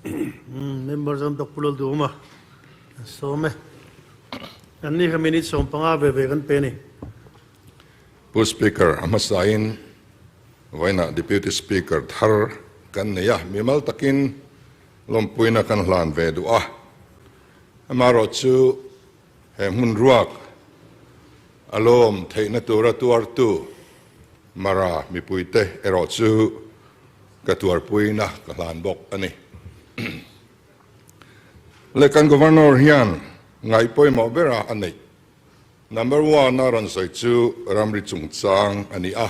Member zawm tak Pu Lalduhawma an sawm e. An ni kha minute 15 ve ve kan pe a ni. Pu Speaker, a hmasain vawiinah Deputy Speaker thar kan nei a, mimal takin lawmpuina kan hlan ve duh a. Amaherawhchu he hmun ruak a lawm theihna tura tuartu Mara mipuite erawh chu ka tuarpuina ka hlan bawk a ni. Le kan Governor hian ngaih pawimawh bera a neih number one a rawn sawi chu ramri chungchang a ni a.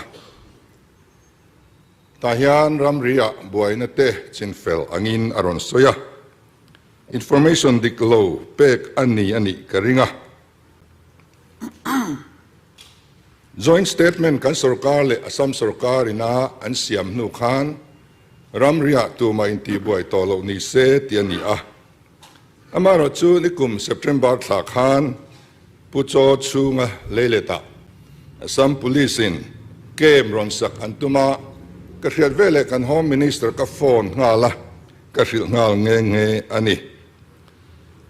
Tah hian ramri-ah buaina te chinfel angin a rawn sawi a. Information dik lo pek a ni a nih ka ring a. Joint Statement kan sorkar leh Assam sorkar ina an siam hnu khan ramriah tumah intihbuai tawh loh ni se tih a ni a. Amaherawh chu nikum September thla khan Pu Chaw chhunga leiletah Assam Police in camp rawn sak an tum a, ka hriat veleh kan Home Minister ka phone nghal a, ka hrilh nghal nghe nghe a ni.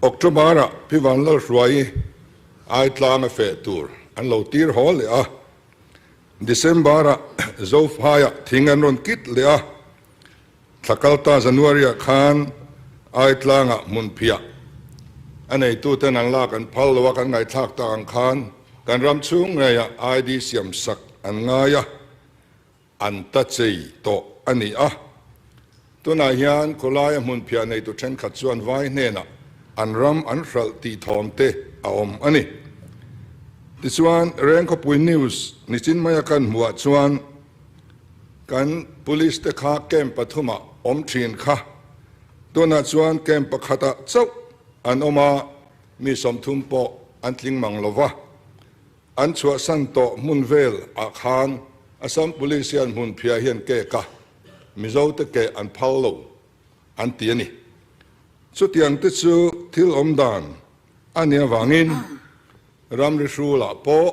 October-ah Pi Vanlalhruaii Aitlang a feh tur an lo tir haw leh a, December-ah Zophaiah thing an rawn kit leh a, thla kalta January-ah khan Aitlangah hmunphiah a neituten an lak an phal lo a, kan ngaihthlak tak ang khan kan ram chhung ngeiah ID siam sak an ngai a. An ta chei tawh a ni a. Tunah hian khawlaia hmunphiah neitu thenkhat chuan vai hnenah an ram an hralh tih thawm te a awm a ni. Tichuan, Rengkhawpui News nichin maia kan hmuhah chuan kan Police te kha camp pathumah awm thin kha tunah chuan camp pakhatah chauh an awm a, mi 30 pawh an tling mang lo va. An chhuahsan tawh hmun vel ah khan Assam Police hian hmun phiah hian kek a, Mizo te keh an phal lo an ti a ni. Chutiang te chu thil awm dan a nih avangin ramri hrulah pawh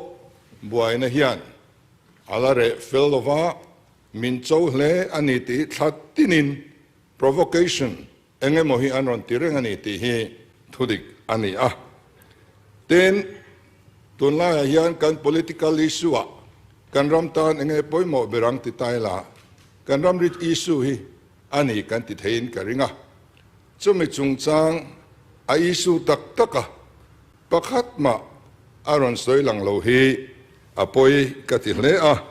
buaina hian a la reh fel lova min cho hle a ni tih thla tinin provocation Eng emaw hi an rawn ti reng a ni tih hi thudik a ni a. Tin, tunlaiah hian kan political issue-ah kan ram tan eng nge pawimawh ber ang ti ta ila, kan ram rit issue hi a ni kan ti theiin ka ring a. Chumi chungchang a issue tak taka pakhat mah a rawn sawi lang lo hi a pawi ka ti hle a.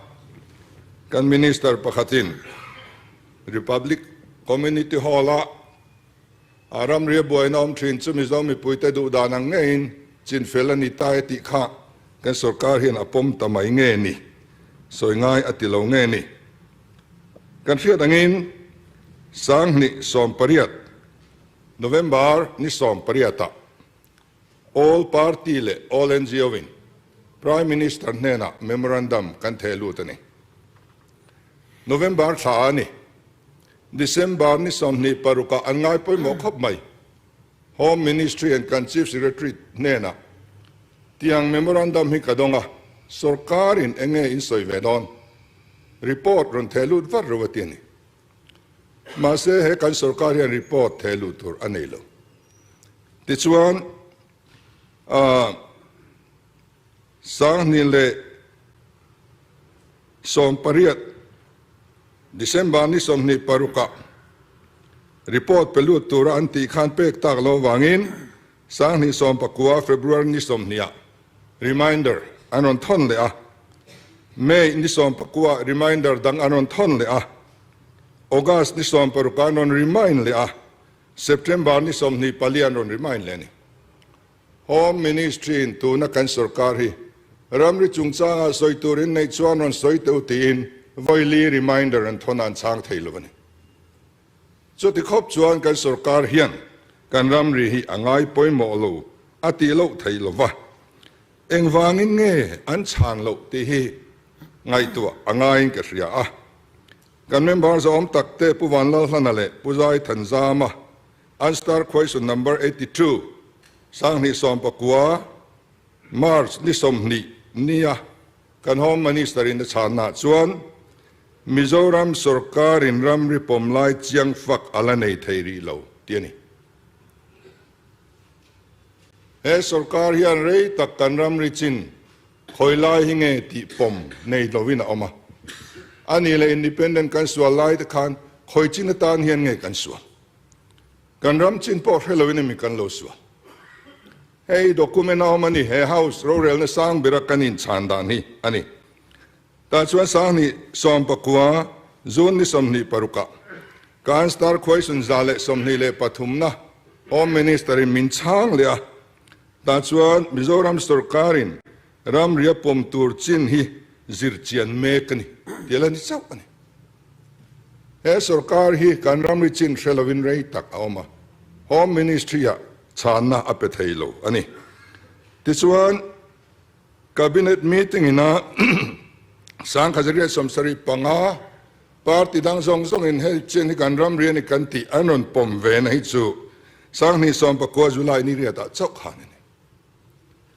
Kan Minister pakhatin Republic Community Hall-a a ramria buaina awm thin chu Mizo mipuite duh dan ang ngeiin chinfel a ni ta e tih kha kan sorkar hian a pawm ta mai nge ni? Sawi ngai a ti lo nge ni? Kan hriat angin 2018 November ni 18-ah All Party leh All NGO-in Prime Minister hnenah memorandum kan theh lut a ni. November thla a ni. December ni 26 ah an ngai pawimawh khawp mai. Home Ministry and kan Chief Secretary hnenah tiang memorandum hi ka dawng a, sorkarin eng nge in sawi ve dawn? Report rawn theh lut vat ro a ti a ni. Mahse he kan sorkar hian report theh lut tur a nei lo. Tichuan, 2018 December ni 26 ah report pe lut tura an tih khan pek tak lo vangin 2019 February ni 20 ah reminder an rawn thawn leh a, May ni 19 ah reminder dang an rawn thawn leh a, August ni 16 ah an rawn remind leh a, September ni 24 an rawn remind leh a ni. Home Ministry in tuna kan sorkar hi ramri chungchangah sawi turin neih chuan rawn sawi teh u tiin vawili reminder an thawn a an chhang thei lo a ni. Chuti khawp chuan kan sorkar hian kan ramri hi a ngai pawimawh lo a tih loh theih lo va, engvangin nge an chhan loh tih hi ngaihtuah a ngaiin ka hria a. Kan member zawm tak te Pu Vanlalhlana leh Pu Zai Thanzama an star question number 82 2019 March ni 20 nia kan Home Minister in a chhanna chuan Mizoram sorkarin ramri pawm lai chiang fak a la nei thei rih lo. tih a ni. He sorkar hian rei tak kan ramri chin khawi lai hi nge tih pawm nei lovin a awm a. A nih leh independent kan sual lai te khan khawi chin atan hian nge kan sual? Kan ram chin pawh hre lovin emi kan lo sual? Hei document a awm a ni, he House rorelna sang bera kan inchhan dan hi a ni. Tah chuan Sanghnih 19 June ni 26 ah kan Star Question 123 na Home Minister in min chhang leh a, tah chuan Mizoram sorkarin ramria pawm tur chin hi zir chian mek a ni tih a la ni chauh a ni. He sorkar hi kan ramri chin hre lovin rei tak a awm a, Home Ministry ah chhanna a pe thei lo a ni. Tichuan, Cabinet meeting ina 1975 party dang zawng zawngin hei chin hi kan ramri a ni kan tih an rawn pawm ve na hi chu 2019 July ni riatah chauh khan a ni.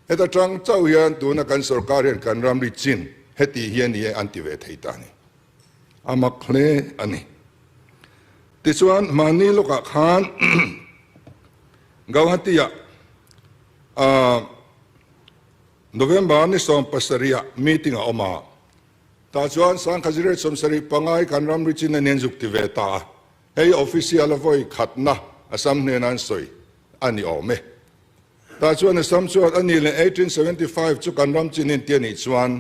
Heta tang chauh hian tuna kan sorkar hian kan ramri chin heti hi a ni e an ti ve thei ta a ni. A mak hle a ni. Tichuan mahni lawkah khan Gauhati-ah November ni 17 ah meeting a awm a, tah chuan 1975 i kan ramri chin a nen zuk ti ve ta a, hei official a vawi khatna Assam hnena an sawi a ni awm e. Tah chuan Assam chuan a ni leh 1875 chu kan ram chin in ti a nih chuan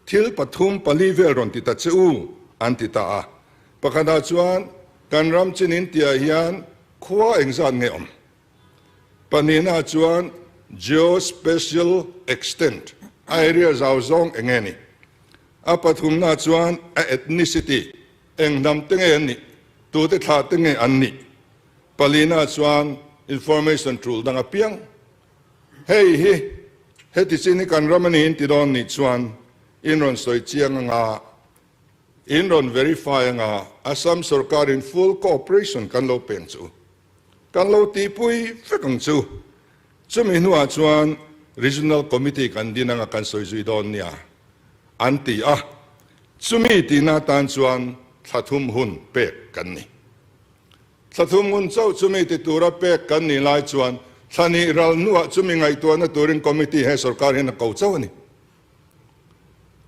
thil pathum pali vel rawn ti ta che u an ti ta a, pakhatah chuan kan ram chin in tihah hian khua engzat nge awm? Pahnihna chuan Geospatial extent, a area zau zawng eng nge ni? A pathumna chuan a ethnicity, eng hnam te nge an nih, tute thlah te nge an nih? Palina chuan information tul dang apiang. Hei hi heti chin hi kan ram a niin ti dawn nih chuan in rawn sawi chiang anga in rawn verify anga Assam sorkarin full cooperation kan lo peng chu. Kan lo tihpui vek ang chu. Chumi hnuah chuan Regional Committee kan din anga kan sawi zui dawn nia an ti a, chumi tihna atan chuan thla thum hun pek kan ni. Thla thum hun chauh chumi ti tura pek kan nih lai chuan thla nih ral hnuah chumi ngaihtuahna turin Committee he sorkar hian a ko chauh a ni.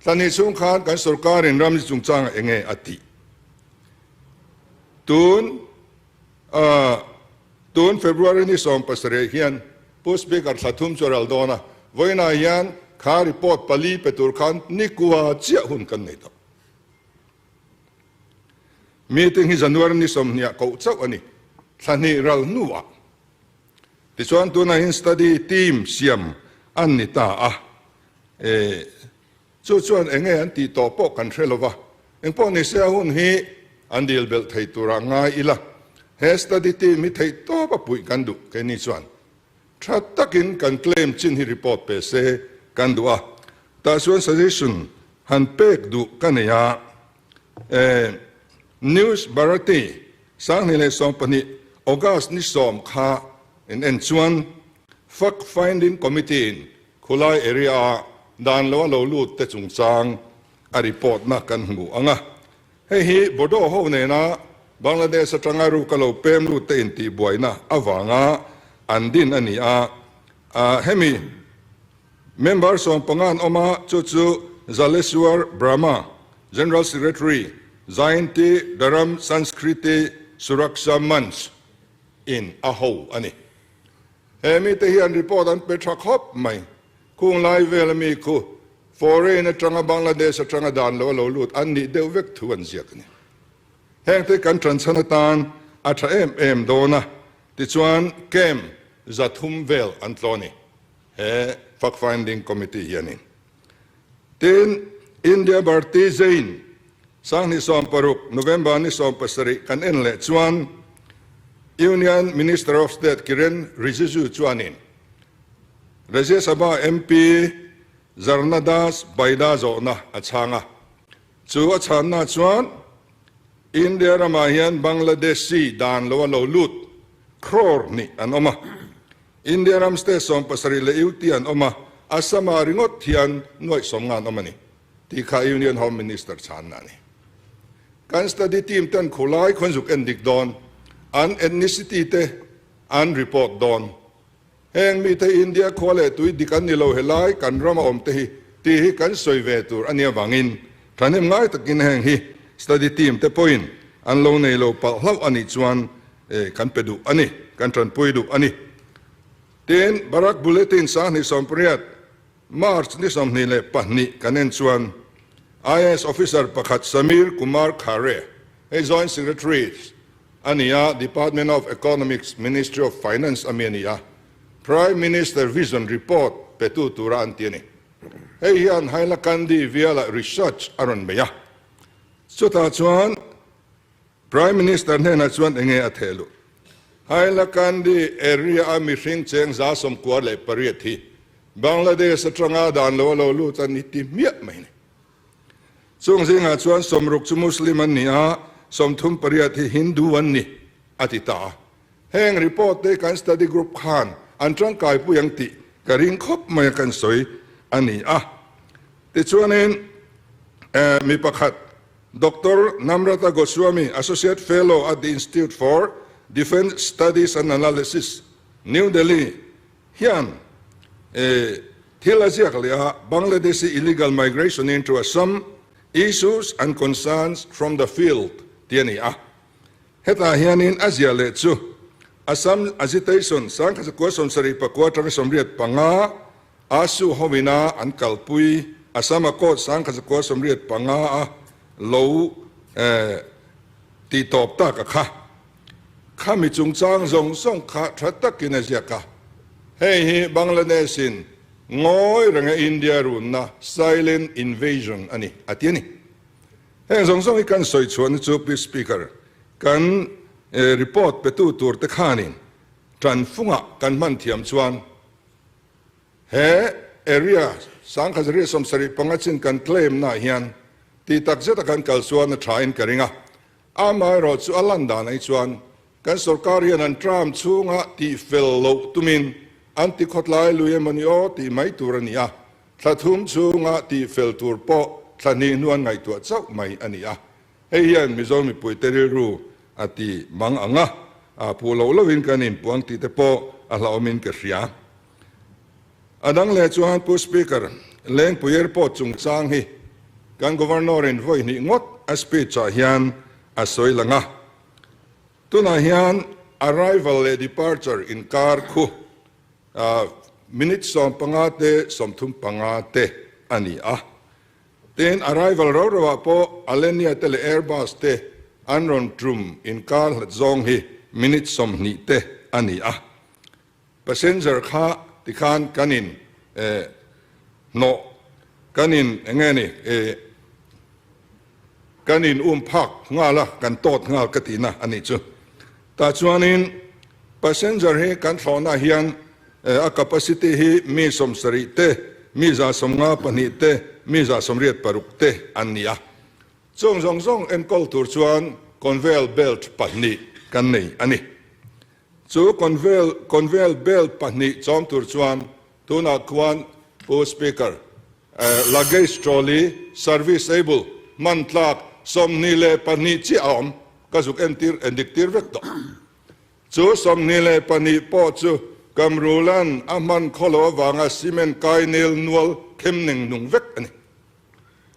Thla nih chhung khan kan sorkarin ramri chungchangah enge a tih? Tun Tun February ni 17 hian Pu Speaker thla thum chu a ral dawn a, vawiinah hian kha report pali pe tur khan ni kua chiah hun kan nei tawh. Meeting hi January ni 20 ah koh chauh a ni, thla hnih ral hnuah. Tichuan tunah hian study team siam an ni ta a, Chu chuan eng nge an tih tawh pawh kan hre lo va, engpawh ni se a hun hi an dil belh thei turah ngai ila, he study team hi theih tawp a puih kan duh keini chuan tha takin kan claim chin hi report pe se kan duh a, tah chuan suggestion han pek duh ka nei a, e News Bharati 2012 August ni 10 kha in en chuan Fact Finding Committee in Khulai area ah dan lo a lo lut te chungchang a report na kan hmu ang a, hei hi Bodo ho nena Bangladesh atanga ruk a lo pem lut te intihbuaina avanga an din a ni a, hemi member 15 an awm a, chu chu Jaleswar Brahma, General Secretary, Jayanti Dharam Sanskriti Suraksha Manch in a ho a ni. He mite hian report an pe tha khawp mai. Khung lai vel ami khu foreign atanga Bangladesh atanga dan lo a lo lut an nih deuh vek thu an ziak a ni. Hengte kan tanchhan atan a tha em em dawn a, tichuan camp 300 vel an tlaw a ni he fact finding committee hianin. Tin, India Bharti Jain 2016 November ni 17 kan en leh chuan Union Minister of State Kiren Rijiju chuanin Rajya Sabha MP Zarna Das Baida zawhna a chhang a, chu a chhanna chuan India ramah hian Bangladeshi dan lo a lo lut crore nih an awm a. India ram state 70 leh UT an awm a, Assam-ah ringawt hian nuaih 50 an awm a ni, tih kha Union Home Minister chhanna a ni. Kan study team ten khulai khawn zuk en dik dawn. An ethnicity te an report dawn. Heng mite India khua leh tui dik an ni lo helai kan rama awm te hi tih hi kan sawi ve tur a nia vangin thahnem ngai takin heng hi study team te pawhin an lo nei lo palh hlauh a nih chuan kan pe duh a ni, kan tanpui duh a ni. Tin, Barak Bulletin 2018 March ni 22 kan en chuan IAS officer pakhat Samir Kumar Khare, hei Joint Secretary a ni a, Department of Economics, Ministry of Finance a mi a ni a, Prime Minister Vision Report petu tura an ti a ni. Hei hian Hailakandi vialah research a rawn nei a, chutah chuan Prime Minister hnenah chuan enge a theh luh? Hailakandi area a mihring cheng 98 hi Bangladesh atanga dan lo a lo lut a ni ti hmiah mai a ni. Chung zingah chuan 60 chu Muslim an ni a, 38 hi Hindu an ni, a ti ta a. Heng report te kan study group khan an tangkaipui ang tih ka ring khawp mai a kan sawi a ni a. Tichuanin mi pakhat Doctor Namrata Goswami, Associate Fellow at the Institute for Defence Studies and Analysis, New Delhi hian thil a ziak leh a, Bangladeshi illegal migration into Assam, Issues and Concerns from the Field tih a ni a. Hetah hianin a ziah leh chu Assam agitation 1979 atanga 85 ASU hovina an kalpui Assam Accord 1985 a lo tihtawp tak a kha. Khami chungchang zawng zawng kha tha takin a ziak a. Hei hi Bangladesh in ngawi renga India runna silent invasion a ni a ti a ni. Heng zawng zawng hi kan sawi chhuahna chu Pi Speaker, kan report petu tur te khanin tan fungah kan hman thiam chuan He area 1975 chin kan claim na hian tih tak zeta kan kal chuan a tha in ka ring a. Amaherawh chu a lan dan ai chuan kan sorkar hian an term chhunga tih fel loh tumin an ti khawtlai lui emawni aw tih mai tur a ni a. Thla thum chhunga tih fel tur pawh thla hnih hnu an ngaihtuah chauh mai a ni a. Hei hian Mizo mipuite rilru a ti mang ang a, a phu loh lohin kan inpuang tih te pawh a hlauhawmin ka hria. A dang leh chuan Pu Speaker, Lengpui Airport chungchang hi kan Governor-in vawi hnih ngawt a speech-ah hian a sawi lang a. Tunah hian arrival leh departure inkar khu minute 15 te 35 te a ni a. Tin, arrival rau rauah pawh Alenia te leh Airbus te an rawn tum inkar hlat zawng hi minute 20 te a ni a. Passenger kha tikhan kan in hnawh, kan in eng nge ni, kan in um phak nghal a, kan tawt nghal ka tihna a nih chu. Tah chuanin passenger hi kan thlawhna hian a capacity hi mi 70 te, mi 152 te, mi 186 te an ni a. Chung zawng zawng enkawl tur chuan conveyor belt pahnih kan nei a ni. Chu conveyor belt pahnih chawm tur chuan tunah khuan Pu Speaker, luggage trolley serviceable hman tlak 22 chiah a awm, ka zuk entir endik tir vek tawh. Chu 22 pawh chu Kamrulan a hman khawlo avanga cement kai nel nual khem neng nung vek a ni.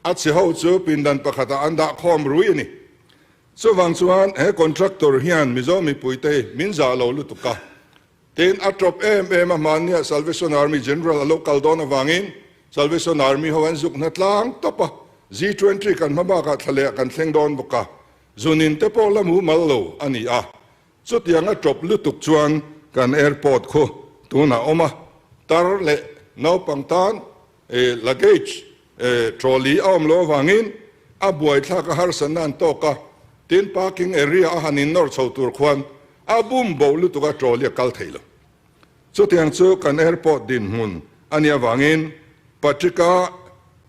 A chhe ho chu pindan pakhatah an dah khawm rui a ni. Chuvang chuan he contractor hian Mizo mipuite min zah lo lutuk a, tin a tawp em em a hmannia Salvation Army General a lo kal dawn avangin Salvation Army ho an zuk hna tlang tawp a, G20 kan hma bakah thla leh kan thleng dawn bawk a, zunin te pawh la mu mal lo a ni a, chutiang a tawp lutuk chuan kan airport khu tunah awm a, tar leh naupang tan luggage trolley a awm loh avangin a buaithlak a harsatna an tawk a, tin parking area a han innawr chho tur khuan a bum bo lutuk a trolley a kal thei lo. Chutiang chu kan airport dinhmun a nih avangin Patrika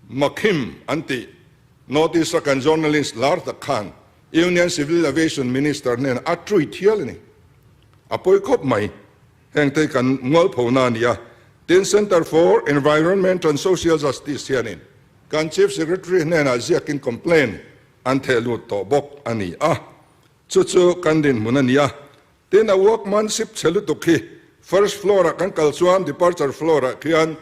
Makhim an tih North East a kan journalist lar tak khan Union Civil Aviation Minister hnenah a tweet hial a ni. A pawi khawp mai. Hengte kan mualphona a ni a, tin Centre for Environment and Social Justice hianin kan Chief Secretary hnenah ziakin complaint an theh lut tawh bawk a ni a, chu chu kan dinhmun a ni a. Tin, a workmanship chhe lutuk hi first floor ah kan kal chuan departure floor ah khian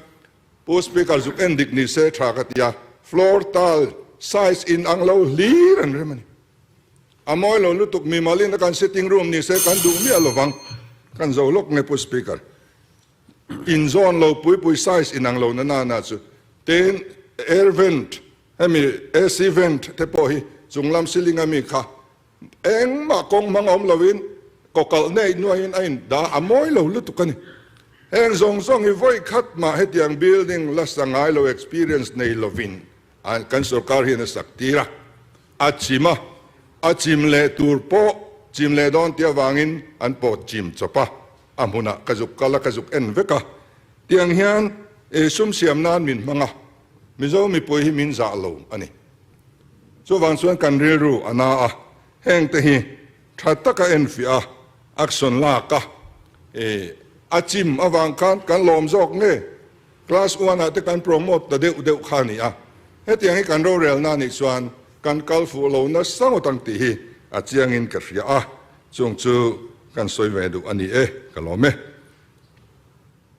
Pu Speaker zuk en dik ni se tha ka ti a, floor tile size in ang lo hlir an rem a ni. A mawi lo lutuk mimal in a kan sitting room ni se kan duh miah lovang, kan zo lawk nge Pu Speaker. In zawn lo pui pui size in ang lo na na na chu. Tin, air vent hemi AC vent te pawh hi chunglam ceiling a mi kha Engmah kawng hmang awm loin kawkalh neih nuaiin a indah a mawi lo lutuk a ni. Heng zawng zawng hi vawi khat mah hetiang building la sa ngai lo experience nei lovin kan sorkar hian a sak tir a, a chim a, a chim leh tur pawh chim leh dawn tih avangin an pawt chim chawp a, a hmunah ka zuk kal a, ka zuk en vek a. Tiang hian sum siam nan min hmang a, Mizo mipui hi min zah lo a ni. Chuvang chuan kan rilru a na a, heng te hi tha taka enfiah a, action lak a, e a chim avang khan kan lawm zawk nge? Class one ah te kan promote ta deuh deuh kha a ni a, hetiang hi kan rorelna anih chuan kan kal fuh lo nasa ngawt ang tih hi a chiangin ka hria a, chung chu kan sawi ve duh a ni e, ka lawm e.